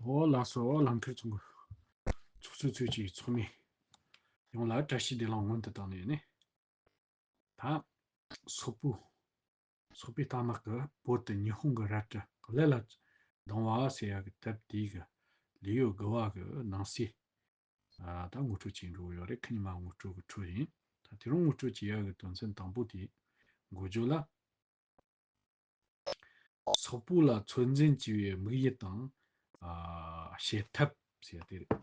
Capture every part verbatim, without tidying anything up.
ཨོ་ལགས་སོ། ལམ་ཁར་ཚོགས་འཁོར་ཚོགས་གཙོ་ཚོས་ཀྱི་ཚོགས་མི་ཡོངས་ལ་བཀྲ་ཤིས་བདེ་ལེགས་སྔོན་དུ་བཏང་ནས་ནི། ད་སོག་པོ། སོག་པོའི་རྟ་དམག་གིས་བོད་དུ་ཉི་ཧོང་གི་རལ་གྲི་ཀླད་ལ་བརྡུང་བ་ཟེར་ཡག་གི་དེབ་དེའི་གི་ལེའུ་དགུ་བ་གི་ནང་གསེས། ཨ། ད་ངོ་སྤྲོད་བྱེད་འགྲོ་གི་ཡོད་རེད། ཁ་ཉིན་མ་ངོ་སྤྲོད་གི་འཕྲོ་ཡིན། ད་དེ་རིང་ངོ་སྤྲོད་བྱེད་ཡག་གི་དོན་ཚན་དང་པོ་དེ་འགོ་བརྗོད་ལ། སོག་པོ་ལ་ཚོད་འཛིན་བྱས་པའི་དམིགས་ཡུལ་དང་། ཨ། བྱེད་ཐབས་ཟེར་ཡ་དེ་རེད།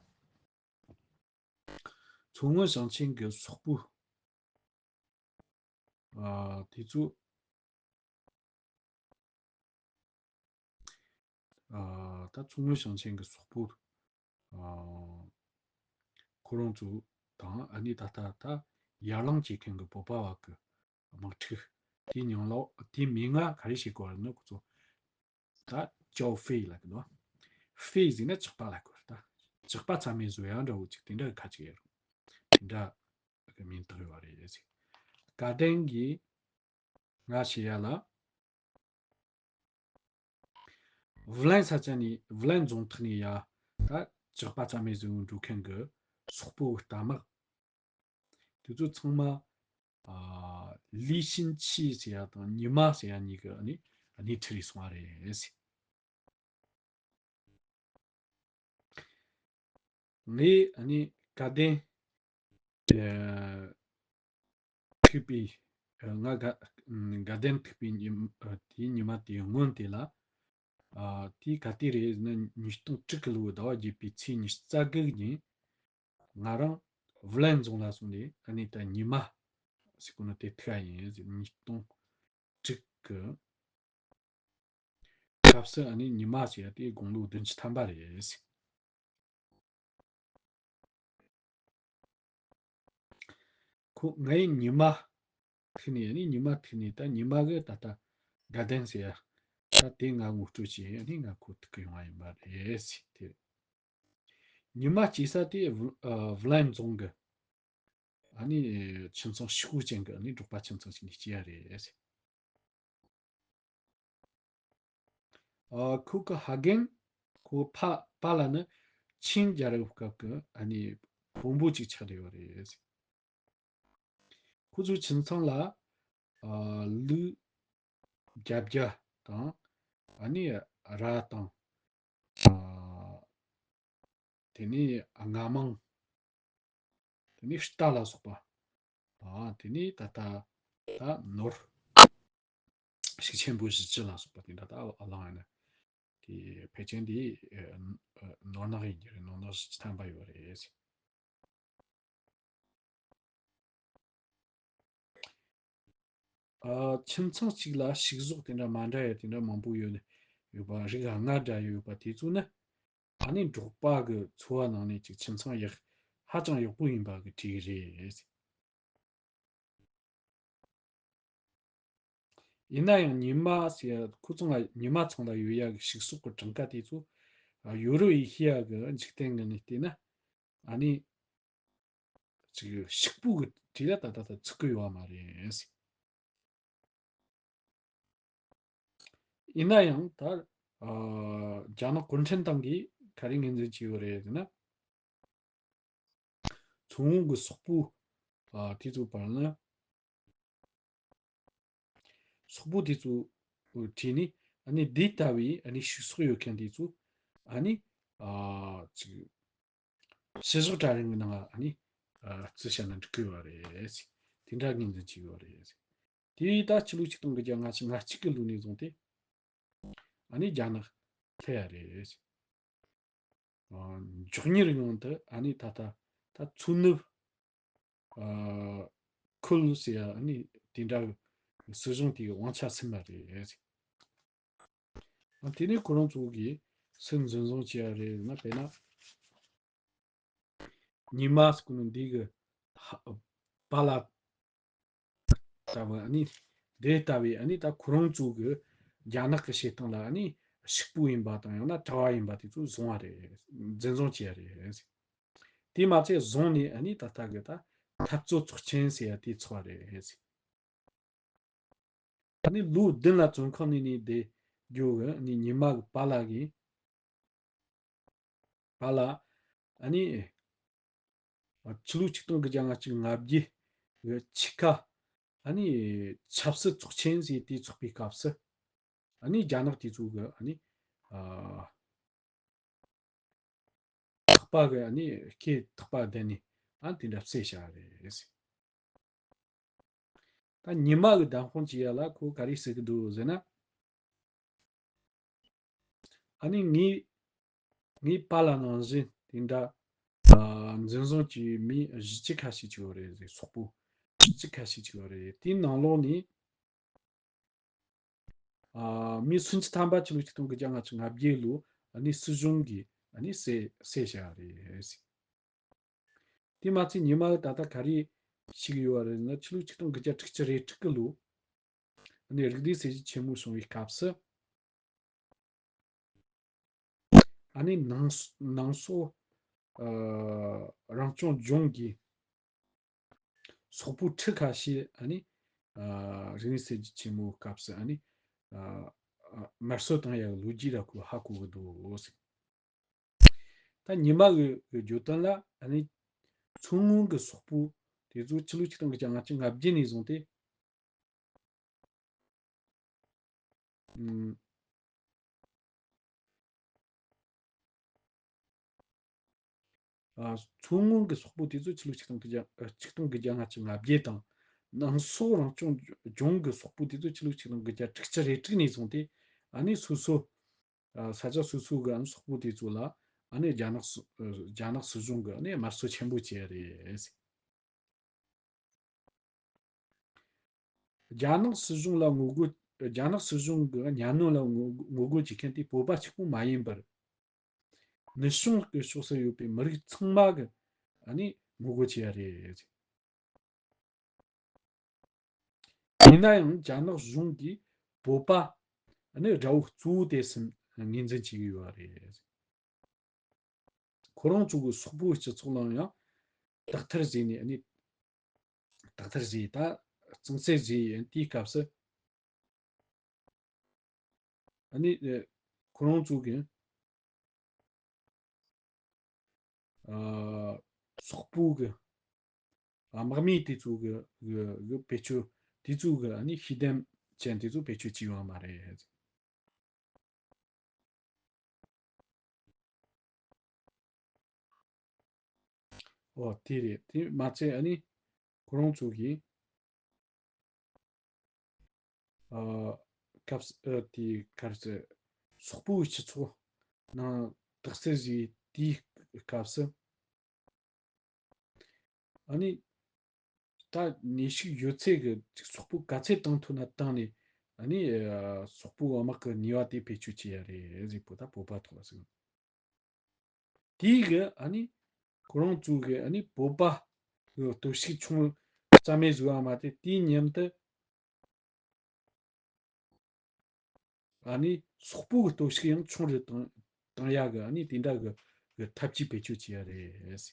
མཚོ་སྔོན་ཞིང་ཆེན་གྱི་སོག་པོ། ཨ། དེ་ཚོ། ཨ། ད་མཚོ་སྔོན་ཞིང་ཆེན་གྱི་སོག་པོ། ཨ། ཁོ་རང་ཚོ་དང་ཨ་ནི་ད་ལྟ་ད་ཡར་ལངས་བྱེད་མཁན་གྱི་བོད་པ་བ་གི་དམག་འཁྲུག་དེའི་མིང་ལ། དེའི་མིང་ང་ག་རེ་ཞིག་གོ་བ་ནི་ཁོ་ཚོ་ད་ཅའོ་ཧྥེ་ལབ་ཀྱི་འདུག་ཧྥེ་ཟེར་ན་ཇག་པ་ལབ་ཀྱི་ཡོད་རེད། ད་ཇག་པ་རྩ་མེད་བཟོ་ཡ་འདྲ་བོ་ཅིག་དེ་འདྲ་གི་ཁ་ཅིག་ཡོད་རེད། དེ་འདྲ་གི་མིང་བཏགས་ཡོད་རེད་ཟེར། བཀའ་བསྟན་གྱིས་ང་ཞེས་ཡ་ལ། ཝུ་ལན་ས་ཆ་ནས། ཝུ་ལན་རྫོང་ཐོག་ནས་ཡ་ད་ཇག་པ་རྩ་མེད་བཟོས་འགྲོ་མཁན་གྱི་སོག་པོའི་རྟ་དམག་དེ་ཚོ་ཚང་མ། ཨ། ལི་ཤིན་ཆི་ཟེར་ཡ་དང་ཉི་མ་ཟེར་ཡ་གཉིས་ཀྱིས་ཨ་ནི་ཨ་ནི་ཁྲིད་རེ་སོང་བ་རེད། ངས་ཨ་ནི་དགའ་ལྡན། ཨ། ཐུག་པའི། ང་དགའ། དགའ་ལྡན་ཐུག་པའི་ཉི། ཨ། དེའི་ཉི་མ་དེའི་སྔོན་དེ་ལ། ཨ། དེའི་ག་དུས་རེད་ཟེར་ན། ཉིས་སྟོང་དྲུག་གི་ལོའི་ཟླ་བ་བརྒྱད་པའི་ཚེས་ཉི་ཤུ་རྩ་དགུ་ཉིན། ང་རང་ཝུ་ལན་རྫོང་ལ་སོང་ནས་ཨ་ནི་ད་ཉི་མ་ཟེར་གོ་ནོ་དེ་ཐུག་ཡ་ཡིན་ཟེར། ཉིས་སྟོང་དྲུག་གི་སྐབས་སུ་ཨ་ནི་ཉི་མ་ཟེར་ཡ་དེ་དགུང་ལོ་བདུན་ཅུ་ཐམ་པ་རེད། ཁོ་ངའི་ཉི་མ་ཐུག་ནས། ཨ་ནི་ཉི་མ་ཐུག་ནས་ད་ཉི་མ་གི་ད་ལྟ་དགའ་ལྡན་ཟེར་ཡ། ད་དེ་ང་ངོ་སྤྲོད་བྱས། ཨ་ནི་ང་ཁོ་ཐུག་གི་ཡོང་བ་ཡིན་པ་རེད་ཟེར། དེ་ཉི་མ་སྐྱེས་ས་དེ་ཝུ། ཨ། ཝུ་ལན་རྫོང་གི། ཨ་ནི་ཁྱིམ་ཚང་ཕྱུག་པོ་ཅན་གྱི། ཨ་ནི་འབྲོག་པ་ཁྱིམ་ཚང་ཞིག་ནས་སྐྱེས་ཡ་རེད། ཨ། ཁོ་གི་ཕ་རྒན། ཁོ་ཕ། པཱ་ལགས་ནི་ཆིང་རྒྱལ་རབས་སྐབས་ཀྱི་ཨ་ནི་བོན་པོ་ཅིག་ཆགས་བསྡད་ཡོད་རེད། ཁོ་ཚོའི་ཁྱིམ་ཚང་ལ། ཨ། ལུག་བརྒྱད་བརྒྱ་དང་། ཨ་ནི་ར་དང་། ཨ། དེ་ནས་རྔ་མོང་། དེ་ནས་རྟ་ལ་སོགས་པ། ཨ། དེ་ནས་ད་ལྟ་ད་ནོར་ཤུགས་ཆེན་པོ་བཞི་བཅུ་ལ་སོགས་པ་དེ་འདྲ། ད་ཨ་ལང་ཡིན་ན་དེ་ཕལ་ཆེར་འདི། ཨ། ནོར་ནག་ཡིན་གྱི་རེད། ནོར་ནག་བཞི་བཅུ་ཐམ་པ་ཡོད་རེད། ཨ། ཁྱིམ་ཚང་གཅིག་ལ་ཕྱུགས་ཟོག་དེ་འདྲ་མ་འདྲ་ཡ་དེ་འདྲ་མང་པོ་ཡོད་ནི་ཡོད་པ། རིགས་ལྔ་འདྲ་ཡོད་པ་དེ་ཚོ་ནི་ཨ་ནི་འབྲོག་པ་གི་འཚོ་བ་ནང་ནས་ཅིག་ཁྱིམ་ཚང་ཡག་ཧ་ཅང་ཡག་པོ་ཡིན་པ་གི་གྲས་རེད། ཡིན་ན་ཡང་ཉི་མ་ཟེར་ཡ། ཁོ་ཚང་ལ། ཉི་མ་ཚང་ལ་ཡོད་ཡ་གི་ཕྱུགས་ཟོག་གི་གྲངས་ཀ་དེ་ཚོ། ཨ། ཡོ་རོབ་ཡེ་ཤེ་ཡ་གི་འཇིག་རྟེན་ངོས་ནས་བལྟས་ན། ཨ་ནི་ཅིག་ཕྱུག་པོ་གི་གྲས་ལ་ད་ལྟ་ད་ཚུད་གི་ཡོད་མ་རེད། ཡིན་ན་ཡང་ད། ཨ། རྒྱ་ནག་གུང་ཁྲན་ཏང་གིས་ག་རེ་ངོས་འཛིན་བྱས་ཡོད་རེད་ཟེར་ན། མཚོ་སྔོན་གྱི་སོག་པོ། ཨ། དེ་ཚོའི་བར་ན། སོག་པོ་དེ་ཚོའི་གྲས་ནས་ཨ་ནི་དེ་ལྟ་བུའི་ཨ་ནི་ཕྱུགས་ཟོག་ཡོད་མཁན་དེ་ཚོ་ཨ་ནི། ཨ། ཅིག་བྱི་ཟོག་གྲལ་རིམ་གྱི་ནང་ཨ་ནི། ཨ། བརྩི་བྱས་ན་འགྲིག་གི་ཡོད་རེད། དེ་འདྲ་ངོས་འཛིན་བྱས་ཡོད་རེད། དེ་ད་ཕྱི་ལོ་ཆིག་སྟོང་དགུ་བརྒྱ་ལྔ་བཅུ་ང་གཅིག་གི་ལོ་ནས་བཟུང་སྟེ་ཨ་ནི་རྒྱ་ནག་སླེབས་ཡ་རེད། ཨ། མགྱོགས་མྱུར་ངང་དུ་ཨ་ནི་ད་ལྟ་ད་མཚོ་ནུབ། ཨ། ཁུལ་ཟེར་ཡ་ཨ་ནི་དེ་འདྲ་སྲིད་གཞུང་དེའི་དབང་ཆ་ཟིན་པ་རེད། ཨ། དེ་ནས་ཁོ་རང་ཚོ་གིས་སུ་འཛིན་བཟུང་བྱས་ཡ་རེད་ན། དཔེར་ན་ཉི་མ་ཟེར་གོ་ནོ་འདི་གི་ཧ། པཱ་ལགས་ལྟ་བུ། ཨ་ནི་དེ་ལྟ་བུའི་ཨ་ནི་ད་ཁོ་རང་ཚོ་གི་རྒྱ་ནག་གི་བྱེད་སྟངས་ལ་ཨ་ནི་ཕྱུག་པོ་ཡིན་པ་དང་ཡང་ན་གྲྭ་བ་ཡིན་པ་དེ་ཚོ་བཟུང་བ་རེད། འཛིན་བཟུང་བྱས་ཡ་རེད། དེ་མ་ཚད་བཟུང་ནས་ཨ་ནི་ད་ལྟ་གི་ད་འཐབ་རྩོད་ཚོགས་ཆེན་ཟེར་ཡ་དེ་ཚོགས་པ་རེད། ཨ་ནི་ལོ་བདུན་ལ་བཙོན་ཁང་ནས་ནས་བསྡད་རྒྱུ་གི་ཨ་ནི་ཉི་མ་གི་པཱ་ལགས་ཀྱིས་ ཁ་ལ་ཨ་ནི་ཕྱི་ལོ་ཆིག་སྟོང་དགུ་བརྒྱ་ལྔ་བཅུ་ང་བརྒྱད་གི་ཕྱི་ཁ་ཨ་ནི་ཆབ་སྲིད་ཚོགས་ཆེན་ཟེར་དེ་ཚོགས་པའི་སྐབས་སུ་ཨ་ནི་རྒྱ་ནག་དེ་ཚོ་གི་ཨ་ནི་ཨ། ཐག་པ་གི་ཨ་ནི་སྐེ་ཐག་པ་བསྡད་ནས་ཨ་དེ་འདྲ་བསད་བཞག་རེད། ད་ཉི་མ་གི་བདམས་དཔང་བྱེད་ཡ་ལ་ཁོ་ག་རེ་ཟེར་གི་འདུག་ཟེར་ན། ཨ་ནི་ངའི་ངའི་པཱ་ལགས་ནང་བཞིན་དེ་འདྲ་ཨ་འཛིན་བཟུང་བྱས་མི་བཞི་བཅུ་ཁ་ཤས་ཅིག་ཡོད་རེད་ཟེར། སོག་པོ་བཞི་བཅུ་ཁ་ཤས་ཅིག་ཡོད་རེད། དེའི་ནང་ལོགས་ནས། ཨ། མི་སུམ་ཅུ་ཐམ་པ་ཕྱི་ལོ་ཆིག་སྟོང་དགུ་བརྒྱ་ལྔ་བཅུ་ང་བརྒྱད་ལོ་ཨ་ནི་སྲིད་གཞུང་གིས་ཨ་ནི་བསད་བསད་བཞག་རེད། དེ་མ་ཚད་ཉི་མ་ད་ལྟ་ག་རེ་ཞིག་ཡོད་རེད་ན། ཕྱི་ལོ་ཆིག་སྟོང་དགུ་བརྒྱ་དྲུག་ཅུ་རེ་དྲུག་གི་ལོ་ཨ་ནི་རིགས་ལྡན་སྲིད་ཇུས་ཆེན་མོ་བྱུང་བའི་སྐབས་སུ། ཨ་ནི་ནང་ནང་སོག་ཨ་རང་སྐྱོང་ལྗོངས་ཀྱི་སོག་པོ་ཁྲི་ཁ་ཤས་ཨ་ནི་ཨ་རིག་གནས་སྲིད་ཇུས་ཆེན་མོའི་སྐབས་སུ་ཨ་ནི་ཨ་ཨ་དམར་གསོད་བཏང་ཡག་ལོ་རྒྱུས་ར་ཁོས་ཧ་གོ་གི་འདུག་ཟེར། ད་ཉི་མ་གི་གི་བརྗོད་དོན་ལ་ཨ་ནི་མཚོ་སྔོན་གི་སོག་པོ་དེ་ཚོ་ཕྱི་ལོ་ཆིག་སྟོང་དགུ་བརྒྱ་ལྔ་བཅུ་ང་བརྒྱད་ནས་བཟུང་སྟེ། ཨུམ། ཨ། མཚོ་སྔོན་གྱི་སོག་པོ་དེ་ཚོ་ཕྱི་ལོ་ཆིག་སྟོང་དགུ་བརྒྱ་ཨ། ཆིག་སྟོང་དགུ་བརྒྱ་ལྔ་བཅུ་ང་བརྒྱད་དང་། ནང་སོག་རང་སྐྱོང་ལྗོངས་ཀྱི་སོག་པོ་དེ་ཚོ་ཕྱི་ལོ་ཆིག་སྟོང་དགུ་བརྒྱ་དྲུག་ཅུ་རེ་དྲུག་ནས་བཟུང་སྟེ་ཨ་ནི་སོ་སོ། ཨ། ས་ཆ་སོ་སོ་གི་ཨ་ནི་སོག་པོ་དེ་ཚོ་ལ་ཨ་ནི་རྒྱ་ནག་སྲི་རྒྱ་ནག་སྲིད་གཞུང་གིས་ཨ་ནི་དམར་གསོད་ཆེན་པོ་བྱས་རེད། རྒྱ་ནག་སྲིད་གཞུང་ལ་ངོ་རྒོལ། རྒྱ་ནག་སྲིད་གཞུང་གི་གཉའ་གནོན་ལ་ངོ་ངོ་རྒོལ་བྱེད་མཁན་དེ་བོད་པ་གཅིག་པུ་མ་ཡིན་པར། ནུབ་བྱང་གི་ཕྱོགས་སུ་ཡོད་པའི་མི་རིགས་ཚང་མ་གི་ཨ་ནི་ངོ་རྒོལ་བྱེད་ཡ་རེད། ཡིན་ན་ཡང་རྒྱ་ནག་གཞུང་གིས་བོད་པ་ཨ་ནི་དགྲ་བོ་གཙོ་བོ་དེ་སུ་ངོས་འཛིན་བྱེད་ཀྱི་ཡོད་རེད། ཁོ་རང་ཚོ་གི་སོག་པོའི་སྤྱི་ཚོགས་ལའང་ཡང་དག་ཐེར་བཟོས་ནས་ཨ་ནི་དག་ཐེར་བཟོས། ད་གཙང་སེལ་བཟོས་ཡིན། དེའི་སྐབས་སུ་ཨ་ནི་ཨ་ཁོ་རང་ཚོ་གི་ཨ་སོག་པོ་གི་ཨ་དམག་མི་དེ་ཚོ་གི་གི་གི་བེད་སྤྱོད། དེ་ཚོ་གི་ཨ་ནི་ཤེས་ལྡན་ཅན་དེ་ཚོ་བེད་སྤྱོད་བྱས་ཡོད་མ་རེད། ཨོ་དེ་རེད། དེ་མ་ཚད་ཨ་ནི་ཁོ་རང་ཚོ་གིས་ཨ་སྐབས་ཨ་དེ་ག་རེ་ཟེར། སོག་པོའི་སྤྱི་ཚོགས་ནང་དག་སེལ་བཟོས། དེའི་སྐབས་སུ་ཨ་ནི་ད་ནུས་ཤུགས་ཡོད་ཚད་ཀྱི་ཅིག་སོག་པོ་ག་ཚད་བཏང་ཐུབ་ན་བཏང་ནས། ཨ་ནི་ཨ་སོག་པོའི་དམག་གི་ནུས་པ་དེ་བེད་སྤྱོད་བྱེད་ཡ་རེད་ཟེར། བོད་ད་བོད་པ་ཐོག་ལ་ཟེར། དེའི་གི་ཨ་ནི་ཁོ་རང་ཚོ་གི་ཨ་ནི་བོད་པ་གི་སྟོབས་ཤུགས་ཆུང་རྩ་མེད་བཟོ་བ་མ་ཟད། དེའི་མཉམ་དུ་ཨ་ནི་སོག་པོ་གི་སྟོབས་ཤུགས་ཡང་ཆུང་རུ་བཏང་བཏང་ཡ་གི་ཨ་ནི་དེ་འདྲ་གི་གི་ཐབས་ཇུས་བེད་སྤྱོད་བྱེད་ཡ་རེད།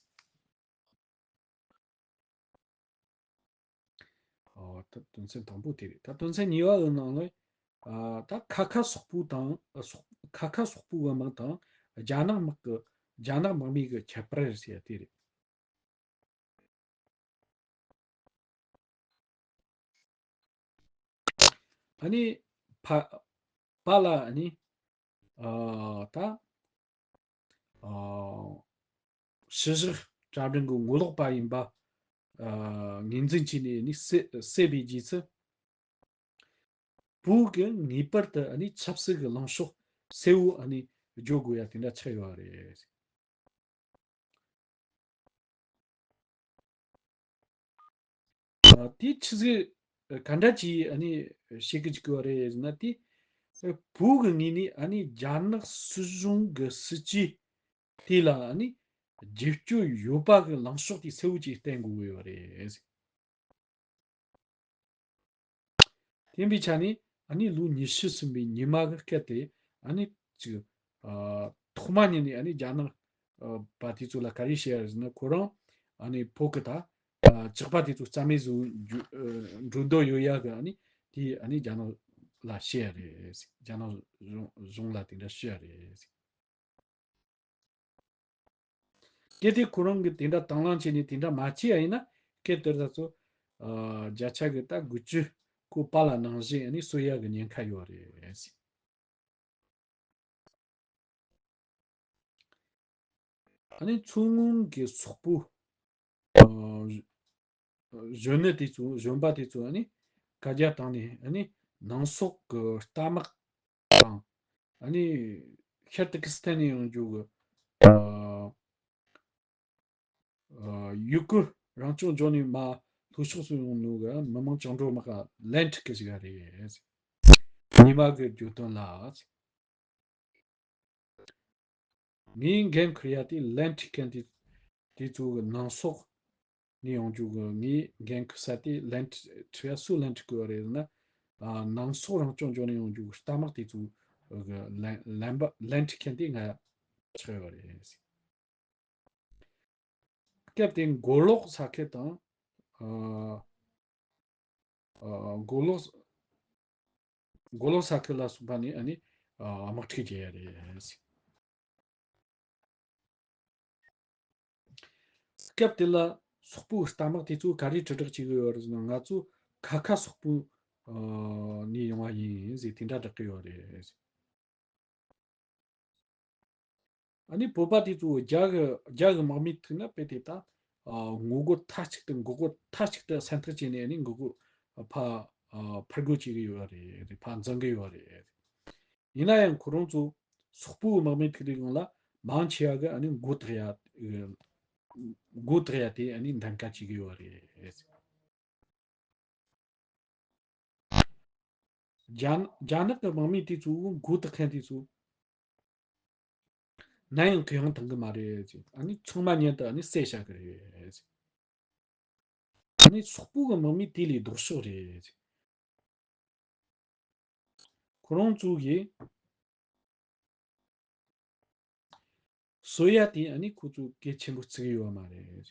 ཨོ། ད་དོན་ཚན་དང་པོ་དེ་རེད། ད་དོན་ཚན་གཉིས་པ་གི་ནང་ལ་ཨ་ད་ཁ་ཁ་སོག་པོ་དང་ཨ་སོག་ཁ་ཁ་སོག་པོ་གི་དམག་དང་རྒྱ་ནག་དམག་གི་རྒྱ་ནག་དམག་མི་གི་ཁྱད་པར་ཟེར་ཡ་དེ་རེད། ཨ་ནི་ཕ་པཱ་ལགས་ཨ་ནི་ཨ་ད་ཨ་ཕྱི་བཞག་གྲ་སྒྲིག་གི་ངོ་ལོག་པ་ཡིན་པ་ཨ་ངོས་འཛིན་བྱས་ནས་ཨ་ནི་བསད་བསད་པའི་རྗེས་སུ། བོད་ཀྱིས་ངེས་པར་དུ་ཨ་ནི་ཆབ་སྲིད་ཀྱི་ལངས་ཕྱོགས་གསལ་བོ་ཨ་ནི་བརྗོད་དགོས་ཡ་དེ་འདྲ་ཆགས་ཡོད་རེད། ཨ་དེ་ཆི་ཟིག་ག་འདྲ་གྱིས་ཨ་ནི་བཤད་གི་འཇུག་གི་རེད་ཟེར་ན། དེ་བོད་ཀྱི་ངོས་ནས་ཨ་ནི་རྒྱ་ནག་སྲིད་གཞུང་གི་སྲིད་ཇུས་དེ་ལ་ཨ་ནི་རྒྱབ་སྐྱོར་ཡོད་པ་གི་ལངས་ཕྱོགས་དེ་གསལ་བོ་ཅིག་བསྟན་དགོས་ཡོད་རེད། དེ་ཡིན་པའི་ཆ་ནས་ཨ་ནི་ལོ་ཉི་ཤུ་ཟིན་པའི་ཉི་མ་གི་སྐབས་དེ་ཨ་ནི་ཅིག་ཨ་ཐོག་མ་ཉིད་ནས་ཨ་ནི་རྒྱ་ནག་ཨ་པ་དེ་ཚོ་ལ་ག་རེ་བཤད་ཡ་རེད་ཟེར་ན། ཁོ་རང་ཨ་ནི་བོད་ཀྱི་ད་ཨ་ཇག་པ་དེ་ཚོ་རྩ་མེད་བཟོ་རྒྱུ་ཨ་འགྲོ་འདོད་ཡོད་ཡ་གི་ཨ་ནི་དེ་ཨ་ནི་རྒྱ་ནག་ལ་བཤད་ཡ་རེད། རྒྱ་ནག་གཞུང་གཞུང་ལ་དེ་འདྲ་བཤད་ཡ་རེད། གལ་ཏེ་ཁོ་རང་གིས་དེ་འདྲ་དང་བླངས་བྱས་ནས་དེ་འདྲ་མ་བྱས་པ་ཡིན་ན། གལ་ཏེ་ད་ཚོ་ཨ་བརྒྱ་ཆ་གི་ད་དགུ་བཅུ་གོ་པ་ལ་ནང་བཞིན་ཨ་ནི་གསོད་ཡག་གི་ཉེན་ཁ་ཡོད་རེད། ཨ་ནི་མཚོ་སྔོན་གྱི་སོག་པོ་ཨ་གཞོན་ནུ་དེ་ཚོ་གཞོན་པ་དེ་ཚོ་ཨ་ནི་བཀའ་རྒྱ་བཏང་ནས། ཨ་ནི་ནང་སོག་གི་རྟ་དམག་དང་། ཨ་ནི་ཤར་ཏུར་ཀི་སི་ཐན་ནས་ཡོང་རྒྱུ་གི་ཨ་ཨ་ཡུ་གུར་རང་སྐྱོང་ལྗོངས་ནས་མར་ལྷོ་ཕྱོགས་སུ་ཡོང་ནོ་གི་མི་མང་བཅིངས་འགྲོལ་དམག་ག་ལན་ཁྲིད་གི་ཞིག་རེད། ཉི་མ་གི་བརྗོད་དོན་ལ། ངས་འགན་འཁུར་ཡ་དེ་ལན་ཁྲིད་མཁན་དེ་དེ་ཚོ་གི་ནང་སོག་ནས་ཡོང་རྒྱུ་གི། ངས་འགན་འཁུར་ས་དེ་ལན་ཁྲིད་ཡ་སུ་ལན་ཁྲིད་དགོས་པ་རེད་ན། ཨ་ནང་སོག་རང་སྐྱོང་ལྗོངས་ནས་ཡོང་རྒྱུ་གི་རྟ་དམག་དེ་ཚོ་གི་ལན་ལན་པ་ལན་ཁྲིད་མཁན་དེ་ང་ཆགས་ཡོད་རེད། སྐབས་དེ་མགོ་ལོག་ས་ཁུལ་དང་། ཨ་ཨ་མགོ་ལོག་མགོ་ལོག་ས་ཁུལ་ལ་སོགས་པ་ནས་ཨ་ནི་ཨ་དམག་འཁྲུག་བྱས་ཡ་རེད། སྐབས་དེ་ལ་སོག་པོའི་རྟ་དམག་དེ་ཚོ་ག་རེ་དྲིལ་བསྒྲགས་བྱེད་ཀྱི་ཡོད་རེད་ཟེར་ན། ང་ཚོ་ཁ་ཁ་སོག་པོ་ཨ་ནས་ཡོང་བ་ཡིན་ཟེར་དེ་འདྲ་བསྒྲགས་ཀྱི་ཡོད་རེད། ཨ་ནི་བོད་པ་དེ་ཚོ་རྒྱ་གི་རྒྱ་གི་དམག་མིའི་ཐུག་ན་དཔེ་དེ་ད་ཨ་ངོ་རྒོལ་མཐའ་གཅིག་ཏུ་མགོ་སྐོར་མཐའ་གཅིག་ཏུ་སེམས་ཐག་བཅད་ནས། ཨ་ནི་མགོ་སྐོར་ཕར་ཨ་ཕར་རྒོལ་བྱེད་ཀྱི་ཡོད་རེད། ཕར་འཛིང་གི་ཡོད་རེད། ཡིན་ན་ཡང་ཁོ་རང་ཚོ་སོག་པོའི་དམག་མི་ཐུག་དུས་སྒང་ལ་མང་ཆེ་བ་གི་ཨ་ནི་མགོ་བཏགས་ཡ་མགོ་བཏགས་ཡ་དེ་ཨ་ནི་འདེམས་ཀ་བྱེད་ཀྱི་ཡོད་རེད། རྒྱ་རྒྱ་ནག་གི་དམག་མི་དེ་ཚོ་མགོ་བཏགས་མཁན་དེ་ཚོ་ནམ་ཡང་གུ་ཡངས་བཏང་གི་མ་རེད། ཨ་ནི་ཚང་མ་མཉམ་དུ་ཨ་ནི་བསད་བཞག་གི་རེད། ཨ་ནི་སོག་པོ་གི་དམག་མི་དེ་ལས་ལྡོག་ཕྱོགས་རེད། ཁོ་རང་ཚོ་གིས་གསོད་ཡ་དེ་ཨ་ནི་ཁོ་ཚོ་གལ་ཆེན་པོ་བརྩི་གི་ཡོད་མ་རེད།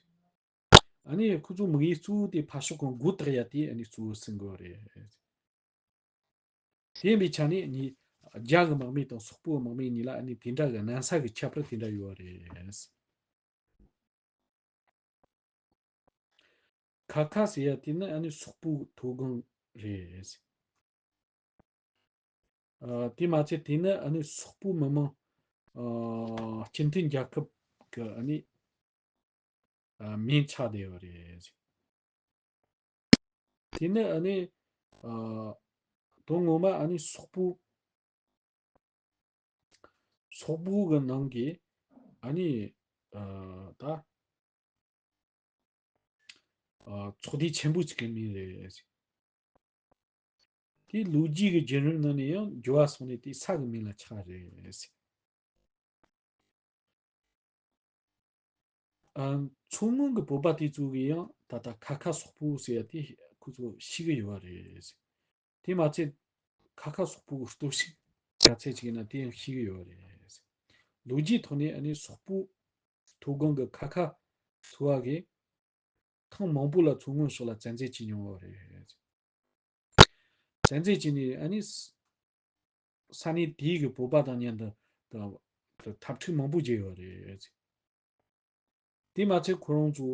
ཨ་ནི་ཁོ་ཚོ་དམིགས་ཡུལ་གཙོ་བོ་དེ་ཕར་ཕྱོགས་གི་མགོ་བཏགས་ཡ་དེ་ཨ་ནི་གཙོ་བོ་བཟུང་གི་ཡོད་རེད། དེ་ཡིན་པའི་ཆ་ནས་ནི་རྒྱ་གི་དམག་མི་དང་སོག་པོའི་དམག་མི་གཉིས་ལ་ཨ་ནི་དེ་འདྲ་གི་གནམ་ས་གི་ཁྱད་པར་དེ་འདྲ་ཡོད་རེད། ཁ་ཁ་ཟེར་ཡ་དེ་ནི་ཨ་ནི་སོག་པོའི་མཐོ་སྒང་རེད། ཨ་དེ་མ་ཚད་དེ་ནི་ཨ་ནི་སོག་པོའི་མི་མང་ཨ་སྤྱི་མཐུན་རྒྱལ་ཁབ་ཀྱི་ཨ་ནི་ཨ་མིང་ཆགས་བསྡད་ཡོད་རེད། དེ་ནི་ཨ་ནི་ཨ་དོན་ངོ་མ་ཨ་ནི་སོག་པོ་སོག་པོ་གི་ནང་གི་ཨ་ནི་ཨ་ད་ཨ་ཚོགས་སྡེ་ཆེན་པོ་ཅིག་གི་མིང་རེད། དེ་ལོ་རྒྱུས་ཀྱི་བརྒྱུད་རིམ་ནང་ནས་ཡང་འགྱུར་བ་སོང་ནས་དེ་ས་གི་མིང་ལ་ཆགས་རེད། ཨ་མཚོ་སྔོན་གྱི་བོད་པ་དེ་ཚོ་གིས་ཡང་ད་ལྟ་ཁ་ཁ་སོག་པོ་ཟེར་ཡ་དེ་ཁོ་ཚོ་ཤེས་ཀྱི་ཡོད་རེད། དེ་མ་ཚད་ཁ་ཁ་སོག་པོ་གི་སྟོབས་ཤུགས་ག་ཚད་ཅིག་ཡིན་ན་དེ་ཡང་ཤེས་ཀྱི་ཡོད་རེད། ལོ་རྒྱུས་ཐོག་ནས་ཨ་ནི་སོག་པོ་མཐོ་སྒང་གི་ཁ་ཁ་ཚོ་བ་གིས་ཐེངས་མང་པོ་ལ་མཚོ་སྔོན་ཕྱོགས་ལ་བཙན་འཛུལ་བྱས་མྱོང་ཡོད་རེད། བཙན་འཛུལ་བྱས་ནས་ཨ་ནི་ས་ས་གནས་དེའི་གི་བོད་པ་དང་མཉམ་དུ་དུ་དུ་འཐབ་འཁྲུག་མང་པོ་བྱས་ཡོད་རེད། དེ་མ་ཚད་ཁོ་རང་ཚོ་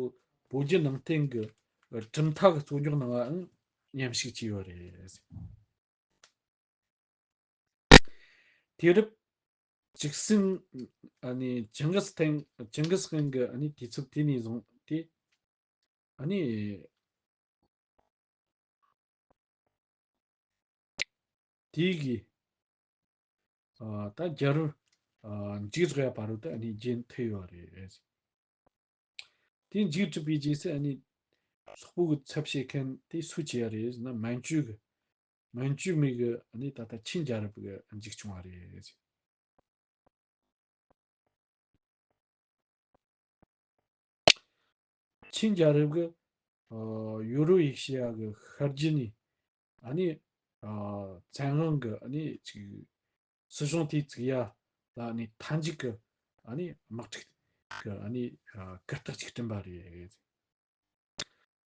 བོད་བརྒྱུད་ནང་བསྟན་གྱི་གྲུབ་མཐའ་གི་རྩོད་རྙོག་ནང་ལའང་མཉམ་ཞུགས་བྱས་ཡོད་རེད། དུས་རབས་བཅུ་གསུམ། ཨ་ནི་ཅིང་གིས་ཐན་ཅིང་གིས་ཁན་གྱི་ཨ་ནི་དུས་ཚོད་དེ་ནས་བཟུང་སྟེ། ཨ་ནི་དེའི་གི་ཨ་ད་རྒྱལ་རབས་ཨ་མཇུག་རྫོགས་ཡ་བར་དུ་ད་ཨ་ནི་རྒྱུན་མཐུད་ཡོད་རེད། དེ་མཇུག་གྲུབ་པའི་རྗེས་སུ་ཨ་ནི་སོག་པོ་གི་ཚབ་བྱེད་མཁན་དེ་སུ་བྱས་ཡ་རེད་ཟེར་ན། མན་ཇུ་གི་མན་ཇུ་མི་གི་ཨ་ནི་ད་ལྟ་ཆིན་རྒྱལ་རབས་གི་མཇུག་བྱུང་བ་རེད། ཆིན་རྒྱལ་རབས་ཀྱི་ཨ་ཡོ་རོབ་ཡེ་ཤེ་ཡ་གི་ཤར་རྒྱུད་ནས་ཨ་ནི་ཨ་བཙན་དབང་གི་ཨ་ནི་ཅིག་སྲིད་གཞུང་དེ་བཙུགས་ཡ་ལ་ཨ་ནི་མཐའ་མཇུག་གི་ཨ་ནི་དམག་འཁྲུག་གི་ཨ་ནི་ཨ་གར་སྟེགས་ཅིག་བསྐྲུན་པ་རེད།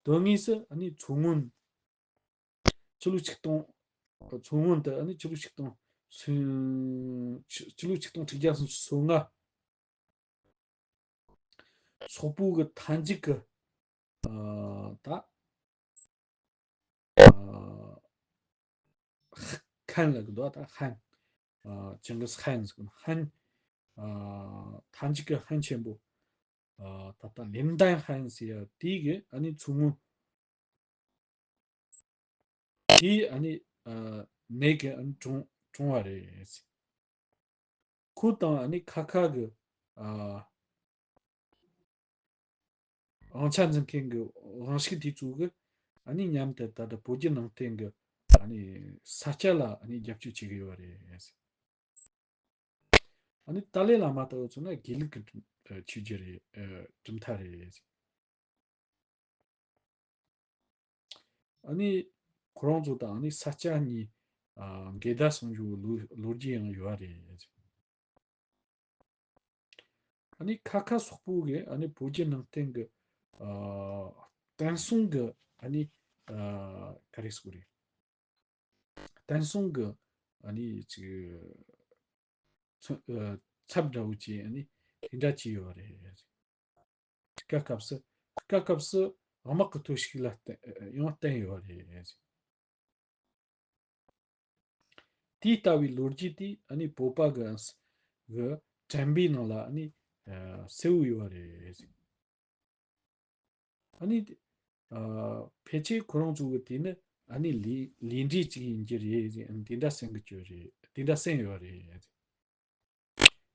དོན་དངོས་སུ་ཨ་ནི་མཚོ་སྔོན། ཕྱི་ལོ་ཆིག་སྟོང་། མཚོ་སྔོན་དུ་ཨ་ནི་ཕྱི་ལོ་ཆིག་སྟོང་། ཕྱི་ཕྱི་ལོ་ཆིག་སྟོང་དྲུག་བརྒྱ་སུམ་ཅུ་སོ་ལྔ། སོག་པོ་གི་མཐའ་མཇུག་གི་ཨ་ད་ཨ་ཧན་ལབ་གི་འདུག་ད་ཧན། ཨ་ཅིང་གིས་ཧན་ཟེར་གི་ཧན། ཨ་མཐའ་མཇུག་གི་ཧན་ཆེན་པོ། ཨ་ད་ལྟ་ལིན་ཏན་ཧན་ཟེར་ཡ་དེ་གི་ཨ་ནི་མཚོ་སྔོན། དེ་ཨ་ནི་ཨ་ནས་གི་ཨ་ནི་གྲོངས་གྲོངས་པ་རེད། ཁོ་དང་ཨ་ནི་ཁ་ཁ་གི་ཨ་དབང་ཆ་འཛིན་མཁན་གི་དབང་ཤུགས་དེ་ཚོ་གི་ཨ་ནི་མཉམ་དུ་ད་ལྟ་བོད་བརྒྱུད་ནང་བསྟན་གི་ཨ་ནི་ས་སྐྱ་ལ་ཨ་ནི་རྒྱབ་སྐྱོར་བྱེད་གི་ཡོད་རེད། ཨ་ནི་ཏཱ་ལའི་བླ་མ་ལྟ་བུ་ཚོ་ན་དགེ་ལུགས་ཀྱི་ཆོས་བརྒྱུད་རེད། ཨ་གྲུབ་མཐའ་རེད། ཨ་ནི་ཁོ་རང་ཚོ་དང་ཨ་ནི་ས་སྐྱ་གཉིས་ཨ་འགལ་ཟླ་སོང་རྒྱུ་ལོ་ལོ་རྒྱུས་ཡང་ཡོད་རེད། ཨ་ནི་ཁ་ཁ་སོག་པོ་གི་ཨ་ནི་བོད་བརྒྱུད་ནང་བསྟན་གི་ཨ་བསྟན་སྲུང་གི་ཨ་ནི་ཨ་ག་རེ་ཟེར་དགོས་རེད། བསྟན་སྲུང་གི་ཨ་ནི་ཅིག་ཚབ་ཨ་ཚབ་འདྲ་བོ་ཅིག་ཨ་ནི་དེ་འདྲ་ཅིག་ཡོད་རེད། དེ་ག་སྐབས་སུ་དེ་ག་སྐབས་སུ་དམག་གི་ཐོར་ཞིག་ལ་བརྟེན་ཡང་བརྟེན་ཡོད་རེད། དེ་ལྟ་བུའི་ལོ་རྒྱུས་དེ་ཨ་ནི་བོད་པ་གི་གི་དྲན་པའི་ནང་ལ་ཨ་ནི་ཨ་གསལ་བོ་ཡོད་རེད། ཨ་ནི་ཨ་ཕལ་ཆེར་ཁོ་རང་ཚོ་གི་དེ་ནི་ཨ་ནི་ལས་ལས་འབྲས་ཅིག་ཡིན་གྱི་རེད། ཨ་ནི་དེ་འདྲ་གསན་གི་ཡོད་རེད། དེ་འདྲ་གསན་ཡོད་རེད།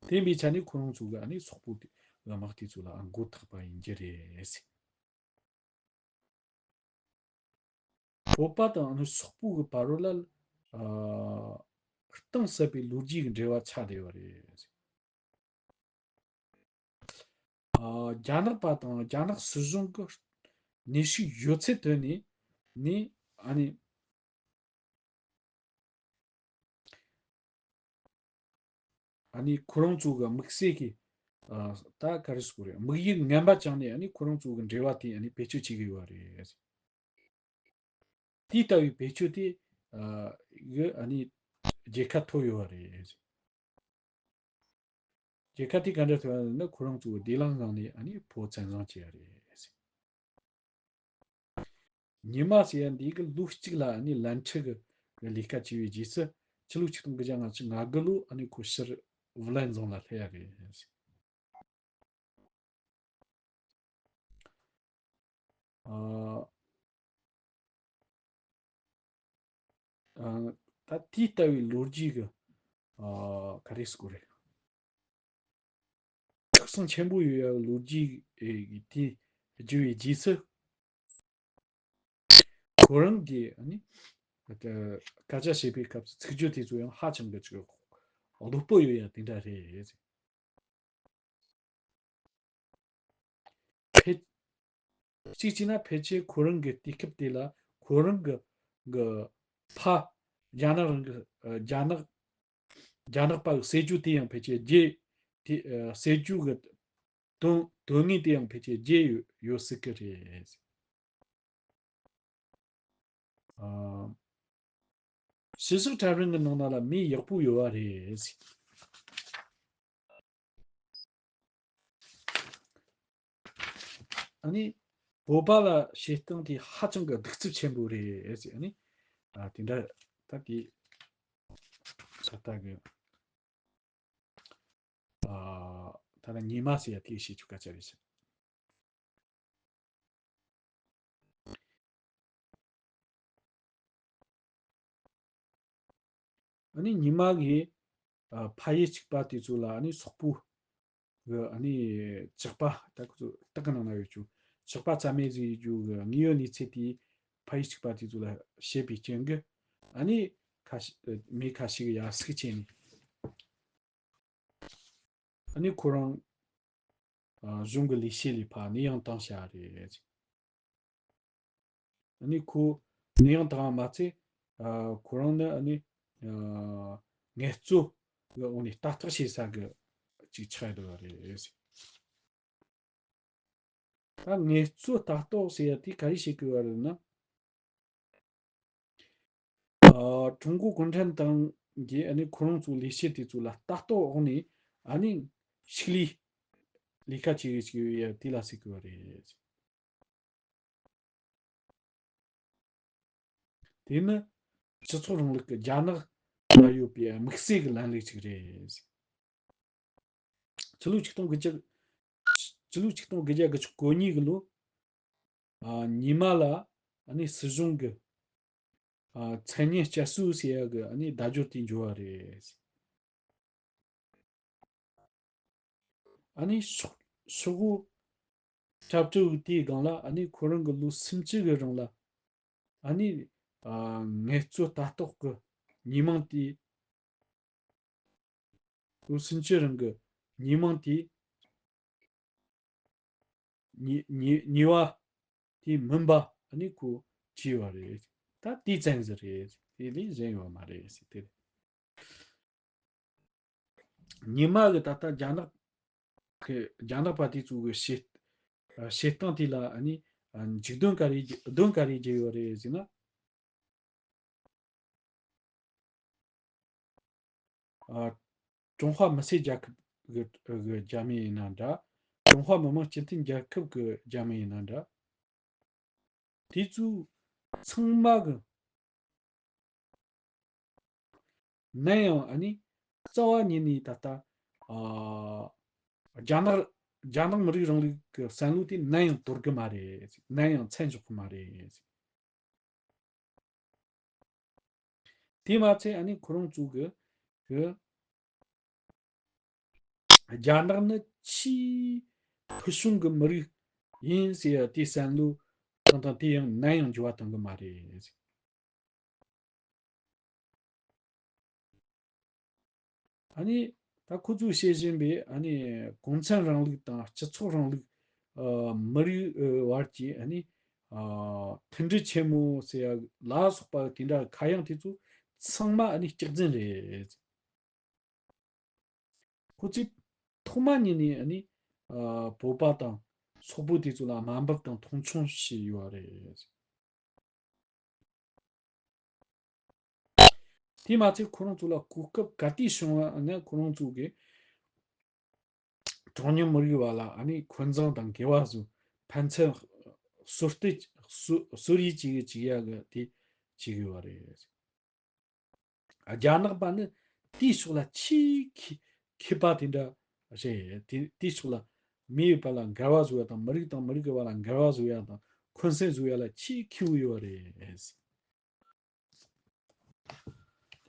དེ་ཡིན་པའི་ཆ་ནས་ཁོ་རང་ཚོ་གི་ཨ་ནི་སོག་པོ་དེ་དམག་དེ་ཚོ་ལ་མགོ་ཐག་པ་ཡིན་གྱི་རེད། བོད་པ་དང་ཨ་ནི་སོག་པོ་གི་བར་ལ་ཨ་གཏིང་ཟབ་པའི་ལོ་རྒྱུས་ཀྱི་འབྲེལ་བ་ཆགས་བསྡད་ཡོད་རེད། ཨ་རྒྱ་ནག་པ་དང་རྒྱ་ནག་སྲིད་གཞུང་གི་ནུས་ཤུགས་ཡོད་ཚད་བཏོན་ནས་ནི་ཨ་ནི་ཨ་ནི་ཁོ་རང་ཚོ་གི་དམིགས་བསལ་གྱི་ཨ་ད་ག་རེ་ཟེར་དགོས་རེད། དམིགས་ཡུལ་ངན་པ་བཅངས་ནས་ཨ་ནི་ཁོ་རང་ཚོ་གི་འབྲེལ་བ་དེ་ཨ་ནི་བེད་སྤྱོད་བྱེད་ཀྱི་ཡོད་རེད། དེ་ལྟ་བུའི་བེད་སྤྱོད་དེ་ཨ་གི་ཨ་ནི་རྒྱལ་ཁ་ཐོབ་ཡོད་པ་རེད། རྒྱལ་ཁ་དེ་ག་འདྲ་ཐོབ་ཡོད་ན་ཁོ་རང་ཚོ་བདེ་བླག་ངང་ནས་ཨ་ནི་བོད་བཙན་བཟུང་བྱས་པ་རེད། ཉི་མ་ཟེར་ཡ་འདི་གི་ལོ་གཅིག་ལ་ཨ་ནི་ལན་ཁྲི་གི་ལས་ཀ་བྱས་པའི་རྗེས་སུ་ཕྱི་ལོ་ཆིག་སྟོང་དགུ་བརྒྱ་ལྔ་བཅུ་ང་དགུ་ལོ་ཨ་ནི་ཁོ་ཕྱིར་ཝུ་ལན་རྫོང་ལ་སླེབས་ཡ་རེད། ཨ་ཨ་ད་དེ་ལྟ་བུའི་ལོ་རྒྱུས་ཀྱི་ཨ་ག་རེ་ཟེར་དགོས་རེད། ཁ་སང་ཆེན་པོ་ཡོད་ཡ་ལོ་རྒྱུས་ཨེ་དེ་བརྗོད་པའི་རྗེས་སུ་ཁོ་རང་གིས་ཨ་ནི་ད་སྐད་ཆ་བཤད་པའི་སྐབས་སུ་ཚིག་སྦྱོར་དེ་ཚོ་ཡང་ཧ་ཅང་གི་ཅིག་རྡོག་པོ་ཡོད་ཡ་དེ་འདྲ་རེད། ཕལ་གཅིག་བྱས་ན་ཕལ་ཆེར་ཁོ་རང་གི་དུས་སྐབས་དེ་ལ་ཁོ་རང་གི་གི་ཕ་རྒྱ་ནག་རང་གི་ཨ་རྒྱ་ནག་རྒྱ་ནག་པ་གི་ཟེར་རྒྱུ་དེ་ཡང་ཕལ་ཆེར་རྒྱས་དེ་ཨ་ཟེར་རྒྱུ་གི་དོན་དོན་དངོས་དེ་ཡང་ཕལ་ཆེར་རྒྱས་ཡོད་ཡོད་སྲིད་ཀྱི་རེད། ཨ། ཕྱི་བཞག་ཕྲ་རིང་གི་ནང་ན་ལ་མི་ཡག་པོ་ཡོད་པ་རེད། ཨ་ནི་བོད་པ་ལ་བྱེད་སྟངས་དེ་ཧ་ཅང་གི་གདུག་རྩུབ་ཆེན་པོ་རེད། ཨ་ནི་ཨ་དེ་འདྲ་ད་དེ་ས་ད་གི་ཨ་ད་ལྟ་ཉི་མ་ཟེར་ཡ་དེ་ཤེས་ཆོག་སྐད་ཆ་རེད་ཟེར། ཨ་ནི་ཉི་མ་གིས་ཨ་ཕ་ཡུལ་གཅིག་པ་དེ་ཚོ་ལ་ཨ་ནི་སོག་པོ་གི་ཨ་ནི་ཇག་པ་ད་ཁོ་ཚོ་སྟག་གི་ནང་ན་ཡོད་རྒྱུ་ཇག་པ་རྩ་མེད་བཟོ་རྒྱུ་གི་དངོས་ཡོད་གནས་ཚུལ་དེ་ཕ་ཡུལ་གཅིག་པ་དེ་ཚོ་ལ་བཤད་པའི་རྐྱེན་གྱིས་ཨ་ནི་ཁ་ཤས་མི་ཁ་ཤས་ཀྱིས་ཡར་སུག་བྱས་ནས། ཨ་ནི་ཁོ་རང་ཨ་གཞུང་གི་ལས་བྱེད་ལས་ཕར་ནད་ཡམས་བཏང་བཞག་རེད། ཨ་ནི་ཁོ་ནད་ཡམས་བཏང་བ་མ་ཚད་ཨ་ཁོ་རང་ནི་ཨ་ནི་ཨ་ངལ་རྩོལ་གི་འོག་ནས་ལྟ་རྟོག་བྱེད་ས་གི་ཅིག་ཆགས་ཡོད་པ་རེད། ད་ངལ་རྩོལ་ལྟ་རྟོག་ཟེར་ཡ་དེ་ག་རེ་བྱེད་དགོས་པ་རེད་ན། ཨ་ཀྲུང་གོ་གུང་ཁྲན་ཏང་གིས་ཨ་ནི་ཁོ་རང་ཚོའི་ལས་བྱེད་དེ་ཚོ་ལ་ལྟ་རྟོག་འོག་ནས་ཨ་ནི་ཕྱུགས་ལས་ ལས་ཀ་བྱེད་ཀྱི་ཅིག་ཡོད་ཡ་དེ་ལ་ཟེར་གི་ཡོད་རེད། དེ་ནི་སྤྱི་ཚོགས་རིང་ལུགས་ཀྱི་རྒྱ་ནག་ལ་ཡོད་པའི་དམིགས་བསལ་གྱི་ལམ་ལུགས་ཅིག་རེད། ཕྱི་ལོ་ཆིག་སྟོང་དགུ་བརྒྱ། ཕྱི་ལོ་ཆིག་སྟོང་དགུ་བརྒྱ་དགུ་བཅུ་གོ་གཉིས་ཀྱི་ལོ། ཨ། ཉི་མ་ལ། ཨ་ནི་སྲིད་གཞུང་གི། ཨ། མཚན་སྙན་བསྐྱར་གསོ་ཟེར་ཡ་གི། ཨ་ནི་བརྡ་སྦྱོར་དེ་འབྱོར་བ་རེད། ཨ་ནི་ཤོག་ཤོག་བུ་ཁྱབ་སྤྱོད་དེའི་སྒང་ལ། ཨ་ནི་ཁོ་རང་གི་ལོ་སུམ་ཅུ་གི་རིང་ལ། ཨ་ནི། ཨ། ངལ་རྩོལ་ལྟ་རྟོག་གི་ཉེས་མིང་དེ། ལོ་སུམ་ཅུ་རིང་གི་ཉེས་མིང་དེ། ཉེས་ཉེས་ཉེས་པ་དེ་མིན་པ། ཨ་ནི་ཁོ་བྲིས་པ་རེད། ད་དེ་ཙམ་ཟིག་རེད། དེ་ལས་གཞན་ཡོད་མ་རེད་ཟེར་དེ་རེད། ཉི་མ་གི་ད་ལྟ་རྒྱ་ནག་གི་རྒྱ་ནག་པ་དེ་ཚོ་གི་བྱེད་བྱེད་སྟངས་དེ་ལ། ཨ་ནི་འཇིགས་འདོན་ག་རེ་འདོན་ག་རེ་བརྒྱབ་ཡོད་རེད་ཟེར་ན། ཨ། ཀྲུང་ཧྭ་མི་སེར་རྒྱལ་ཁབ་གི་གི་རྒྱ་མི་ཡིན་ན་འདྲ། ཀྲུང་ཧྭ་མི་དམངས་སྤྱི་མཐུན་རྒྱལ་ཁབ་གི་རྒྱ་མི་ཡིན་ན་འདྲ། དེ་ཚོ་ཚང་མ་གི་ནམ་ཡང་། ཨ་ནི་རྩ་བ་ཉིད་ནས་ད་ལྟ། ཨ། རྒྱ་ནག་རྒྱ་ནག་མི་རིགས་རིང་ལུགས་ཀྱི་བསམ་བློ་དེ་ནམ་ཡང་དོར་གི་མ་རེད། ནམ་ཡང་མཚམས་འཇོག་གི་མ་རེད། དེ་མ་ཚད། ཨ་ནི་ཁོ་རང་ཚོ་གི་གི་རྒྱ་ནག་ནི་ཆེས་ཕུལ་བྱུང་གི་མི་རིགས་ཡིན་ཟེར་ཡ་དེའི་བསམ་བློ་དང་། དེ་ཡང་ནམ་ཡང་འགྱུར་བ་གཏོང་གི་མ་རེད། ཨ་ནི་ད་ཁོ་ཚོས་བཤད་བཞིན་པའི། ཨ་ནི་གུང་ཁྲན་རིང་ལུགས་དང་སྤྱི་ཚོགས་རིང་ལུགས། ཨ། མི་རིགས་བར་གྱི། ཨ་ནི། ཨ། མཐུན་སྒྲིལ་ཆེན་མོ་ཟེར་ཡ་ལ་སོགས་པ་དེ་འདྲ་ཁ་གཡང་དེ་ཚོ་ཚང་མ། ཨ་ནི་སྐྱག་རྫུན་རེད། ཁོ་ཚོས་ཐོག་མ་ཉིད་ནས། ཨ་ནི། ཨ། བོད་པ་དང་སོག་པོ་དེ་ཚོ་ལ་དམའ་འབེབས་དང་མཐོང་ཆུང་བྱས་ཡོད་རེད། དེ་མ་ཚད་ཁོ་རང་ཚོ་ལ་གོ་སྐབས་ག་དུས་བྱུང་བ་ན། ཁོ་རང་ཚོ་གི་གྲངས་ཉུང་མི་རིགས་བ་ལ། ཨ་ནི་འཁོན་འཛིང་དང་འགལ་བ་བཟོ། ཕན་ཚུན་གསོད་གཏད་གསོད་གསོད་རེས་བྱེད་ཀྱི་བྱེད་ཡ་གི་དེ་བྱེད་དགོས་པ་རེད། རྒྱ་ནག་པ་ནི་དེའི་ཕྱོགས་ལ་ཆེས་མཁས་མཁས་པ་དེ་འདྲ་རེད། དེ་དེའི་ཕྱོགས་ལ་མི་ཡི་བར་ལ་འགལ་བ་བཟོ་ཡ་དང་། མི་རིགས་དང་མི་རིགས་ཀྱི་བར་ལ་འགལ་བ་བཟོ་ཡ་དང་། འཁོན་སེམས་བཟོ་ཡ་ལ་ཆེས་མཁས་པོ་ཡོད་རེད། དེ་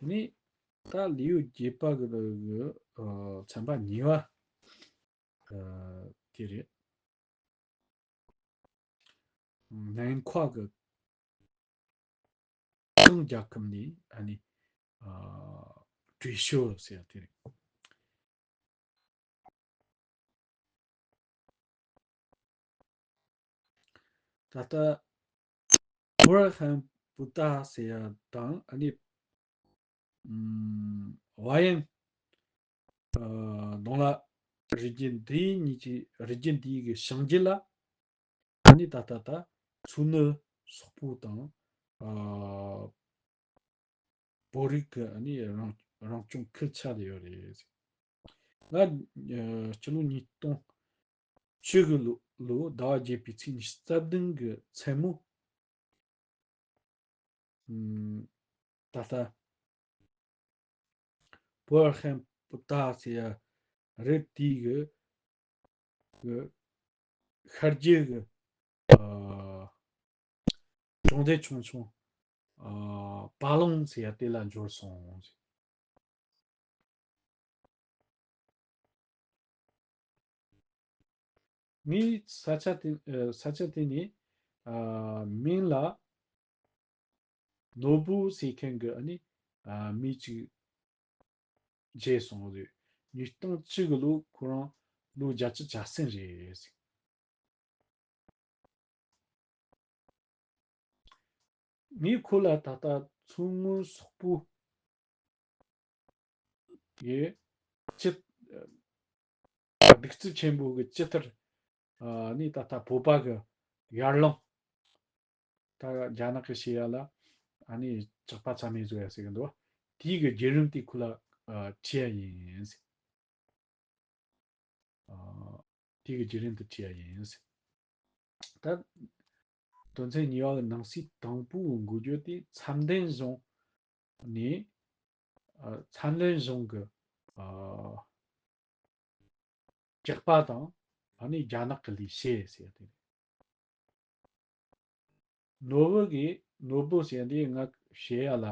ནས་ད་ལེའུ་བརྒྱད་པ་གི་གི་ཨ་ཚན་པ་གཉིས་པ། ཨ། དེ་རེད། ནན་ཁྭ་གི་ཏང་རྒྱལ་ཁབ་ནས། ཨ་ནི། ཨ། བྲོས་བྱོལ་ཟེར་ཡ་དེ་རེད། ད་ལྟ་པུར་ཧན་པུ་ཏ་ཟེར་ཡ་དང་། ཨ་ནི། ཨམ། ཝ་ཡན། ཨ། གདོང་ལ་རི་རྒྱུད་འདི་གཉིས་ཀྱི། རི་རྒྱུད་འདིའི་གི་བྱང་རྒྱུད་ལ། ཨ་ནི་ད་ལྟ་ད་མཚོ་ནུབ་སོག་པོ་དང་། ཨ། བོད་རིགས་ཀྱི། ཨ་ནི་རང་རང་སྐྱོང་ཁུལ་ཆགས་བསྡད་ཡོད་རེད། ང་། ཨ། སྤྱི་ལོ་ཉིས་སྟོང་བཅུ་གི་ལོ་ལོ་ཟླ་བ་བརྒྱད་པའི་ཚེས་ཉི་ཤུ་རྩ་བདུན་གི་མཚན་མོ། ཨམ། ད་ལྟ་པུར་ཧན་པུ་ཏ་ཟེར་ཡ་རི་དེའི་གི་གི་ཤར་རྒྱུད་གི། ཨ། གྲོང་སྡེ་ཆུང་ཆུང་། ཨ། པ་ལུང་ཟེར་ཡ་དེ་ལ་འབྱོར་སོང་། ངས་ས་ཆ་དེ། ཨ། ས་ཆ་དེ་ནས། ཨ། མིང་ལ་ནོར་བུ་ཟེར་མཁན་གྱི། ཨ་ནི། ཨ། མི་གཅིག་མཇལ་སོང་རེད། ཉིས་སྟོང་བཅུ་གི་ལོ་ཁོ་རང་ལོ་བརྒྱད་ཅུ་གྱ་གསུམ་རེད། ངས་ཁོ་ལ་ད་ལྟ་མཚོ་སྔོན་སོག་པོ་ཡི་སྤྱི། གདུག་རྩུབ་ཆེན་པོ་གི་ཇི་ལྟར། ཨ་ནི་ད་ལྟ་བོད་པ་གི་ཡར་ལངས། ད་རྒྱ་ནག་གི་བཤད་ཡ་ལ། ཨ་ནི་ཇག་པ་ཚང་མས་བཟོ་ཡ་ཟེར་གི་འདུག། དེའི་གི་བརྒྱུད་རིམ་དེ་ཁོ་ལ། ཨ། བྲིས་ཡ་ཡིན། ཨ། དེ་གི་བརྒྱུད་རིམ་དུ་བྲིས་ཡ་ཡིན། ད་དོན་ཚན་གཉིས་པ་གི་ནང་གསེས་དང་པོའི་འགོ་བརྗོད་དེ་མཚན་ལྡན་གཞུང་ནས། ཨ། མཚན་ལྡན་གཞུང་གི། ཨ། ཇག་པ་དང་ཨ་ནི་རྒྱ་ནག་གི་ལས་བྱེད་ཟེར་ཡ་དེ་རེད། ནོར་བུ་གི་ནོར་བུ་ཟེར་ཡ་དེ་ང་བཤད་ཡ་ལ།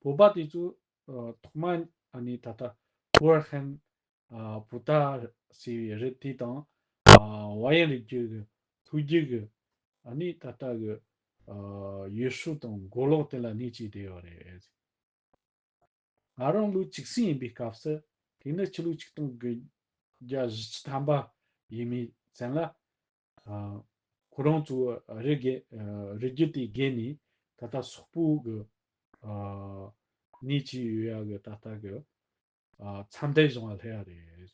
བོད་པ་དེ་ཚོ། ཨ། ཐོག་མ་ཨ་ནི་ད་ལྟ་པོར་ཧན། ཨ། པུ་ཏ་ཟེར་བའི་རི་དེ་དང་། ཨ། ཝ་ཡན་རི་རྒྱུད་ཀྱི་ཐུའུ་རྒྱུད་ཀྱི་ཨ་ནི་ད་ལྟ་གི། ཨ། ཡུལ་སྲོལ་དང་མགོ་ལོག་དེ་ལ་གནས་བཅས་བསྡད་ཡོད་རེད། ང་རང་ལོ་བཅུ་གསུམ་ཡིན་པའི་སྐབས་སུ། དེ་ནི་ཕྱི་ལོ་ཆིག་སྟོང་དགུ་བརྒྱ་བཞི་བཅུ་ཐམ་པ་ཡིན་མིན་ཙམ་ལ། ཨ། ཁོ་རང་ཚོ་རི་བརྒལ། ཨ། རི་རྒྱུད་དེ་བརྒལ་ནས་ད་ལྟ་སོག་པོ་གི། ཨ། གནས་བཅས་ཡོད་ཡ་གི་ད་ལྟ་གི། ཨ། མཚན་ལྡན་གཞུང་ལ་སླེབས་ཡ་རེད།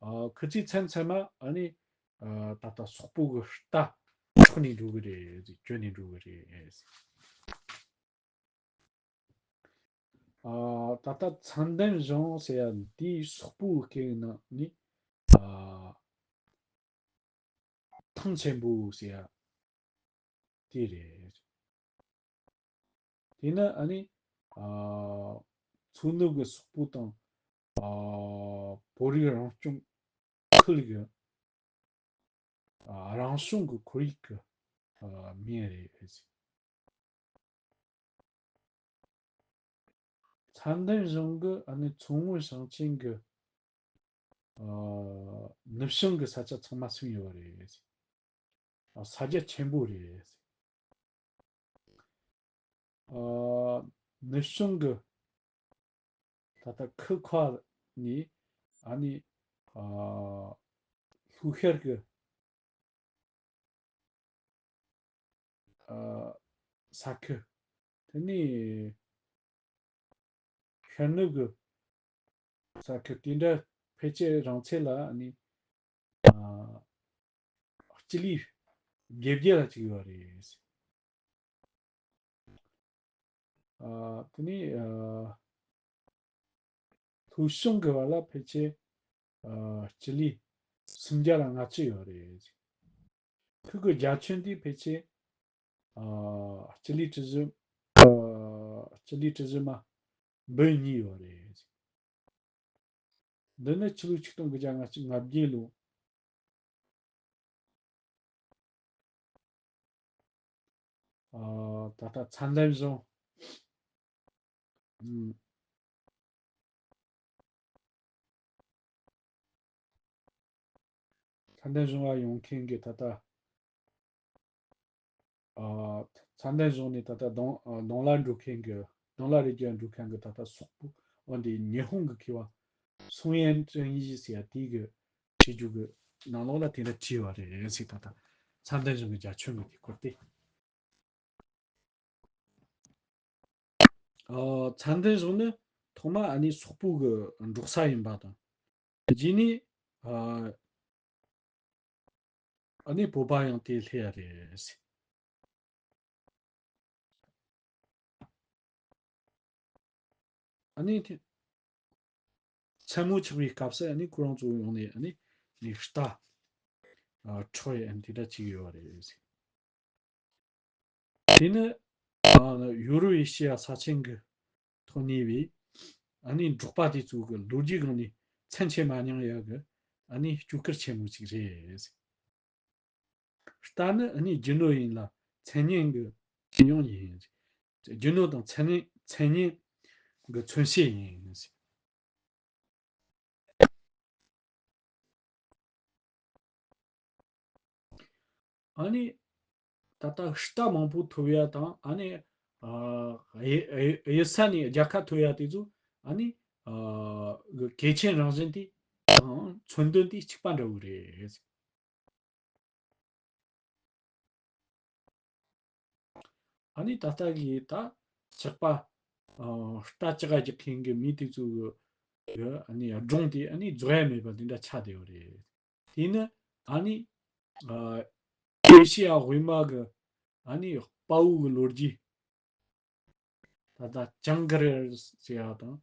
ཨ། ཁོ་ཚོའི་མཚན་ཚད་མ་ཨ་ནི། ཨ། ད་ལྟ་སོག་པོ་གི་རྟ་འཕྲོག་ནས་འགྲོ་གི་རེད། བཅོལ་ནས་འགྲོ་གི་རེད། ཨ། ད་ལྟ་མཚན་ལྡན་གཞུང་ཟེར་ཡ་འདིའི་སོག་པོའི་སྐད་ནང་ནས། ཨ། ཐང་ཆེན་པོ་ཟེར་ཡ་དེ་རེད། དེ་ནི་ཨ་ནི། ཨ། མཚོ་ནུབ་ཀྱི་སོག་པོ་དང་། ཨ། བོད་རིགས་རང་སྐྱོང་ཁུལ་གྱི། ཨ། རང་སྐྱོང་གི་ཁོར་ཡུག་གི། ཨ། མིང་རེད། མཚན་ལྡན་གཞུང་གི་ཨ་ནི་མཚོ་སྔོན་ཞིང་ཆེན་གྱི། ཨ། ནུབ་བྱང་གི་ས་ཆ་ཚང་མ་ཟིན་ཡོད་རེད། ཨ། ས་རྒྱ་ཆེན་པོ་རེད། ཨ། ནུབ་བྱང་གི་ད་ལྟ་ཁུ་ཁ་ནས་ཨ་ནི། ཨ། ལྷོ་ཤར་གྱི། ཨ། ས་ཁུལ། དེ་ནས་ཤར་ནུབ་ཀྱི་ས་ཁུལ་དེ་འདྲ་ཕལ་ཆེར་རིང་ཚད་ལ་ཨ་ནི། ཨ། སྤྱི་ལེ་བརྒྱད་བརྒྱ་ལ་གཅིག་ཡོད་རེད། ཨ། དེ་ནས། ཨ། ལྷོ་བྱང་གི་བར་ལ་ཕལ་ཆེར། ཨ། སྤྱི་ལེ་སུམ་བརྒྱ་ལ་ལྔ་བཅུ་ཡོད་རེད། ཁུལ་གྱི་རྒྱ་ཁྱོན་དེ་ཕལ་ཆེར། ཨ། སྤྱི་ལེ་ཁྲི་བཞི། ཨ། སྤྱི་ལེ་ཁྲི་བཞི་མ་འབུམ་གཉིས་ཡོད་རེད། འདི་ནི་ཕྱི་ལོ་ཆིག་སྟོང་དགུ་བརྒྱ་ལྔ་བཅུ་ང་བརྒྱད་ལོ། ཨ། ད་ལྟ་མཚན་ལྡན་གཞུང་། ཨུམ། མཚན་ལྡན་གཞུང་ལ་ཡོང་མཁན་གྱི་ད་ལྟ། ཨ། མཚན་ལྡན་གཞུང་ནས་ད་ལྟ་གདོང་། ཨ། གདོང་ལ་འགྲོ་མཁན་གྱི། གདོང་ལ་རི་རྒྱུད་འགྲོ་མཁན་གྱི་ད་ལྟ་སོག་པོ། འོན་ཏེ་ཉི་ཧོང་གི་མཁས་པ་སུང་ཡན་ཀྲེང་ཡི་ཟེར་ཡ་དེ་གི་བྲིས་རྒྱུ་གི་ནང་ལོགས་ལ་དེ་འདྲ་བྲིས་པ་རེད་ཟེར། ད་ལྟ་མཚན་ལྡན་གཞུང་གི་རྒྱ་ཁྱོན་གྱི་དེ་སྐོར་དེ། ཨ། མཚན་ལྡན་གཞུང་ནི་ཐོག་མ་ཨ་ནི་སོག་པོ་གི་འབྲོག་ས་ཡིན་པ་དང་། རྗེས་ནས། ཨ། ཨ་ནི་བོད་པ་ཡང་དེ་སླེབས་ཡ་རེད། ཨ་ནི་དེ་མཚན་མོ་ཆགས་པའི་སྐབས་སུ་ཨ་ནི་ཁོ་རང་ཚོ་ཡོང་ནས་ཨ་ནི་ནི་རྟ། ཨ། འཕྲོག་ཡ་ཨ་ནི་དེ་འདྲ་བྱེད་ཀྱི་ཡོད་རེད། དེ་ནི། ཨ། ཡུ་རོ་ཨེ་ཤི་ཡ་ས་ཆེན་གྱི་ཐོག་གནས་པའི་ཨ་ནི་འབྲོག་པ་དེ་ཚོ་གི་ལོ་རྒྱུས་སྒང་ནས་མཚན་ཆེ་མ་མྱངས་ཡ་གི་ཨ་ནི་སྐྱོ་གར་ཆེན་མོ་ཅིག་རེད། རྟ་ནི་ཨ་ནི་རྒྱུ་ནོར་ཡིན་ལ་མཚན་སྙན་གྱི་སྙིང་ཡིན། རྒྱུ་ནོར་དང་མཚན་སྙན། མཚན་སྙན་གྱི་མཚོན་བྱེད་ཡིན། ཨ་ནི་ད་ལྟ་རྟ་མང་པོ་ཐོབ་ཡ་དང་། ཨ་ནི། ཨ། གཡུལ། གཡུལ་ས་ནས་རྒྱལ་ཁ་ཐོབ་ཡ་དེ་ཚོ་ཨ་ནི། ཨ། གལ་ཆེན་རང་བཞིན་དེ་དང་མཚོན་དོན་དེ་གཅིག་པ་འདྲ་བོ་རེད། ཨ་ནི་ད་ལྟ་གི་ད་ཇག་པ། ཨ། རྟ་ལྕག་རྒྱག་མཁན་གྱི་མི་དེ་ཚོ་གི་ཨ་ནི་སྒྲུང་དེ་ཨ་ནི་རྫོགས་ཡ་མེད་པ་དེ་འདྲ་ཆགས་བསྡད་ཡོད་རེད། དེ་ནི་ཨ་ནི། ཨ། ཨེ་ཤི་ཡ་དབུས་མ་གི་ཨ་ནི་དཔའ་བོ་གི་ལོ་རྒྱུས། ད་ལྟ་ཇང་གི་རལ་ཟེར་ཡ་དང་།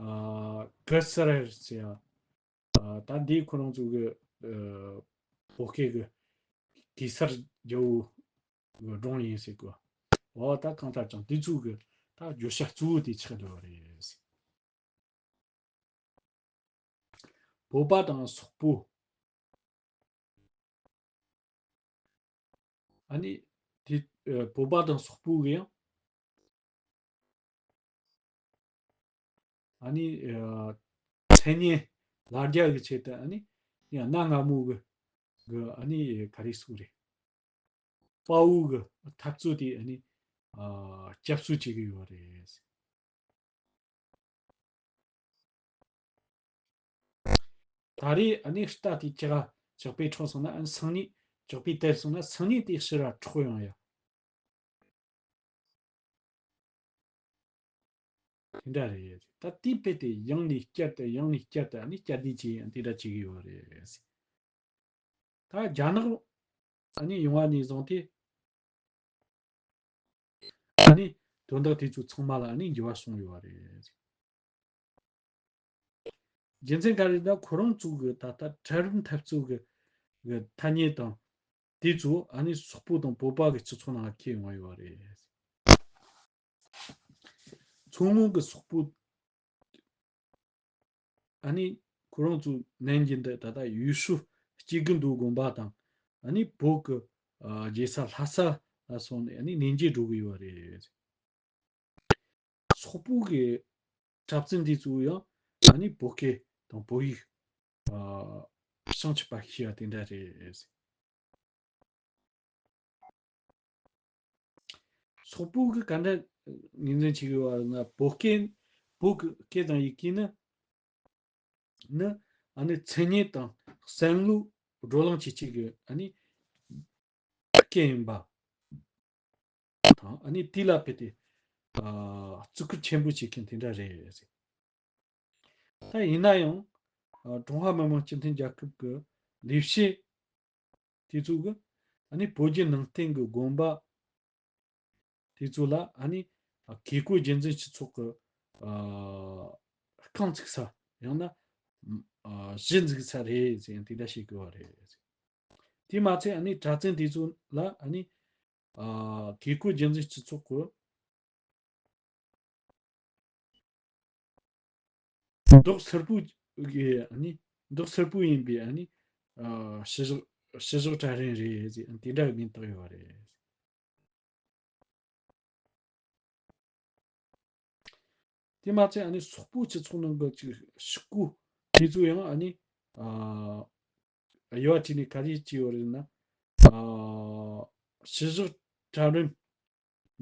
ཨ། གེ་སར་ཟེར་ཡ། ཨ། ད་འདི་ཁོ་རང་ཚོ་གི་ཨ་བོད་སྐད་གི་གེ་སར་རྒྱལ་པོ་གི་སྒྲུང་ཡིན་ཟེར་གོ། འོ་ད་གང་ལྟར་ཀྱང་འདི་ཚོ་གི་ད་བརྗོད་བྱ་གཙོ་བོ་དེ་ཆགས་འགྲོ་བ་རེད། བོད་པ་དང་སོག་པོ། ཨ་ནི་དེ་ཨ་བོད་པ་དང་སོག་པོ་གི་ཡང་ཨ་ནི་ཨ་མཚན་སྙན་ལ་རྒྱ་གི་ཆེད་དུ་ཨ་ནི་ཡང་གནའ་སྔ་མོ་གི་གི་ཨ་ནི་ག་རེ་ཟེར་རེད། དཔའ་བོ་གི་འཐབ་རྩོད་དེ་ཨ་ནི་ཨ་སྐྱབས་གསོ་བྱེད་ཀྱི་ཡོད་རེད། ད་རེས་ཨ་ནི་རྟ་དེ་ཅག་ཅག་པས་འཕྲོག་སོང་ན། ཨ་ནི་སང་ཉིན་ཅག་པས་དེད་སོང་ན། སང་ཉིན་དེ་ཕྱིར་ར་འཕྲོག་ཡོང་ཡ། དེ་འདྲ་རེད། ད་དེ་དཔེ་དེ་ཡང་ནས་བསྐྱར་དུ་ཡང་ནས་བསྐྱར་དུ་ཨ་ནི་བསྐྱར་ཟློས་བྱས་ཡང་དེ་འདྲ་བྱེད་ཀྱི་ཡོད་རེད། ད་རྒྱ་ནག་ཨ་ནི་ཡོང་བ་ནས་བཟུང་སྟེ། ཨ་ནི་དོན་དག་དེ་ཚོ་ཚང་མ་ལ་ཨ་ནི་འགྱུར་བ་སོང་ཡོད་པ་རེད། རྒྱུ་མཚན་ག་རེ་ཟེར་ན། ཁོ་རང་ཚོ་གི་ད་ལྟ་གྲལ་རིམ་འཐབ་རྩོད་གི་གི་ཐ་སྙད་དང་དེ་ཚོ་ཨ་ནི་སོག་པོ་དང་བོད་པ་གི་སྤྱི་ཚོགས་ནང་ཁེལ་ཡོང་ཡོད་པ་རེད། མཚོ་སྔོན་གི་སོག་པོ་ཨ་ནི་ཁོ་རང་ཚོའི་ནན་གྱི་འདི་ད་ལྟ་ཡུས་ཧྲུའུ་སྐྱེ་རྒུ་མདོ་དགོན་པ་དང་། ཨ་ནི་བོད་ཀྱི་ཨ་རྒྱལ་ས་ལྷ་ས་ལ་སོང་ནས་ཨ་ནི་གནས་མཇལ་འགྲོ་གི་ཡོད་པ་རེད། སོག་པོ་གི་གྲྭ་བཙུན་འདི་ཚོ་ཡང་ཨ་ནི་བོད་སྐད་དང་བོད་ཡིག་ཨ་བྱང་ཆུབ་པ་ཤེས་པ་དེ་འདྲ་རེད། སོག་པོ་གི་ག་འདྲ་ངོས་འཛིན་བྱེད་ཀྱི་ཡོད་པ་ན། བོད་སྐད་བོད་ཀྱི་སྐད་དང་ཡི་གེ་ནི་ནི་ཨ་ནི་མཚན་སྙན་དང་བསམ་བློ་བགྲོ་གླེང་བྱེད་ཆེད་ཀྱི་ཨ་ནི་སྐད་ཡིན་པ་དང་། ཨ་ནི་དེ་ལ་དཔེ་དེ་ཨ་བརྩི་བཀུར་ཆེན་པོ་བྱེད་མཁན་དེ་འདྲ་རེད། ད་ཡིན་ན་ཡང་ཨ་ཀྲུང་ཧྭ་མི་དམངས་སྤྱི་མཐུན་རྒྱལ་ཁབ་ཀྱི་ལས་བྱེད་དེ་ཚོ་གི་ཨ་ནི་བོད་བརྒྱུད་ནང་བསྟན་གྱི་དགོན་པ་དེ་ཚོ་ལ་ཨ་ནི་ཨ་བཀས་བཀོད་རྒྱུད་འཛིན་སྤྱི་ཚོགས་ཀྱི་ཨ་རྐང་བཙུགས་ས། ཡང་ན་ཨ་གཞི་འཛུགས་ས་རེད་ཟེར་ཡང་དེ་འདྲ་བཤད་དགོས་པ་རེད། དེ་མ་ཚད་ཨ་ནི་གྲྭ་བཙུན་དེ་ཚོ་ལ་ཨ་ནི་ཨ་བཀས་བཀོད་རྒྱུད་འཛིན་སྤྱི་ཚོགས་ཀྱི་མདོག་སེར་པོ་གི་ཨ་ནི་མདོག་སེར་པོ་ཡིན་པའི་ཨ་ནི་ཨ་ཕྱི་བཞག་ཕྱི་བཞག་གྲལ་རིམ་རེད་ཟེར་དེ་འདྲ་གི་མིང་བཏགས་ཡོད་པ་རེད། དེ་མ་ཚད་ཨ་ནི་སོག་པོའི་སྤྱི་ཚོགས་ནང་གི་ཅིག་ཕྱུག་པོ་དེ་ཚོ་ཡང་ཨ་ནི་ཨ་དབྱེ་བ་བྱས་ནས་ག་རེ་བྱས་ཡོད་རེད་ན། ཨ་ཕྱི་བཞག་གྲལ་རིམ་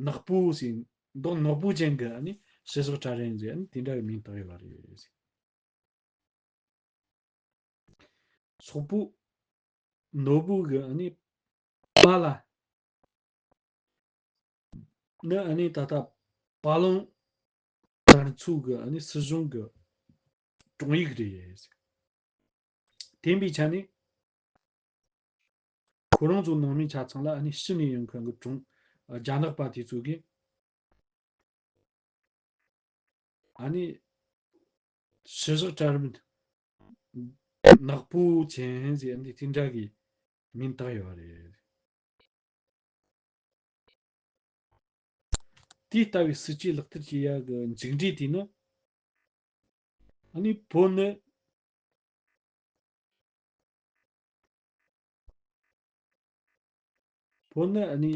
ནག་པོ་ཟེར། མདོག་ནག་པོ་ཅན་གྱི་ཨ་ནི་ཕྱི་བཞག་གྲལ་རིམ་ཟེར་ཨ་ནི་དེ་འདྲ་གི་མིང་བཏགས་ཡོད་པ་རེད། སོག་པོ་ནོར་བུ་གི་ཨ་ནི་པཱ་ལ་ནི་ཨ་ནི་ད་ལྟ་པཱ་ལུང་དར་ཚོགས་ཀྱི་ཨ་ནི་སྲིད་གཞུང་གི་དྲུང་ཡིག་རེད། དེ་ཡིན་པའི་ཆ་ནས་ཁོ་རང་ཚོ་ནང་མིའི་ཆ་ཚང་ལ་ཨ་ནི་ཕྱི་ནས་ཡོང་མཁན་གྱི་དྲུང་རྒྱ་ནག་པ་དེ་ཚོ་གིས་ཨ་ནི་ཕྱི་བཞག་གྲལ་རིམ་ནག་པོ་ཅན་ཟེར་ཨ་ནི་དེ་འདྲ་གི་མིང་བཏགས་ཡོད་པ་རེད། དེ་ལྟ་བུའི་སྲིད་ཇུས་ལག་བསྟར་བྱེད་ཡག་གི་མཇུག་འབྲས་དེ་ནི་ཨ་ནི་བོད་ནི་བོད་ནི་ཨ་ནི་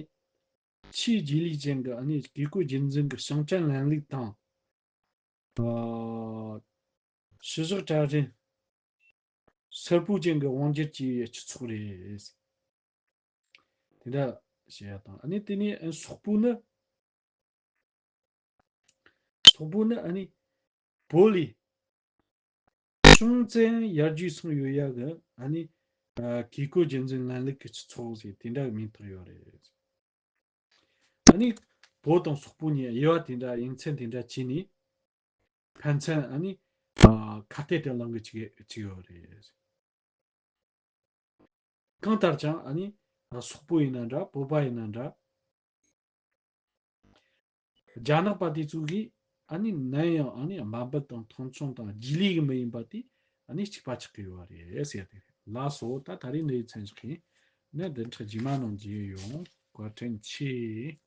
ཆེས་རྗེས་ལུས་ཅན་གྱི་ཨ་ནི་བཀས་བཀོད་རྒྱུད་འཛིན་གྱི་ཞིང་བྲན་ལམ་ལུགས་དང་། ཨ་ཕྱི་བཞག་གྲལ་རིམ་སེར་པོ་ཅན་གྱི་དབང་སྒྱུར་གྱི་སྤྱི་ཚོགས་རེད། དེ་འདྲ་བཤད་ཡ་དང་། ཨ་ནི་དེ་ནས་ཨ་སོག་པོ་ནི་སོག་པོ་ནི་ཨ་ནི་བོད་ལས་ཅུང་ཙམ་ཡར་རྒྱས་སོང་ཡོད་ཡ་གི་ཨ་ནི་ཨ་བཀས་བཀོད་རྒྱུད་འཛིན་ལམ་ལུགས་ཀྱི་སྤྱི་ཚོགས་ཟེར་དེ་འདྲ་གི་མིང་བཏགས་ཡོད་རེད། ཨ་ནི་བོད་དང་སོག་པོ་གཉིས་དབྱེ་བ་དེ་འདྲ་དབྱེ་མཚམས་དེ་འདྲ་བྱས་ནས་ཕན་ཚུན་ཨ་ནི་ཨ་ཁ་གཏད་དུ་ལངས་གི་བཅུག་བཅུག་ཡོད་རེད། གང་ལྟར་ཀྱང་ཨ་ནི་ཨ་སོག་པོ་ཡིན་ན་འདྲ། བོད་པ་ཡིན་ན་འདྲ། རྒྱ་ནག་པ་དེ་ཚོ་གིས་ ཨ་ནི་ནམ་ཡང་ཨ་ནི་དམའ་འབེབས་དང་མཐོང་ཆུང་དང་རྗེས་ལུས་ཀྱི་མི་ཡིན་པ་དེ་ཨ་ནི་གཅིག་པ་ཆགས་ཀྱི་ཡོད་རེད་ཟེར་ཡ་དེ་རེད། ལགས་སོ། ད་ད་རེས་འདི་ཡི་ཚན་བཞག་ཡིན། ནས་བདུན་ཕྲག་རྗེས་མ་ནང་མཇལ་ཡོང་། བཀའ་དྲིན་ཆེ།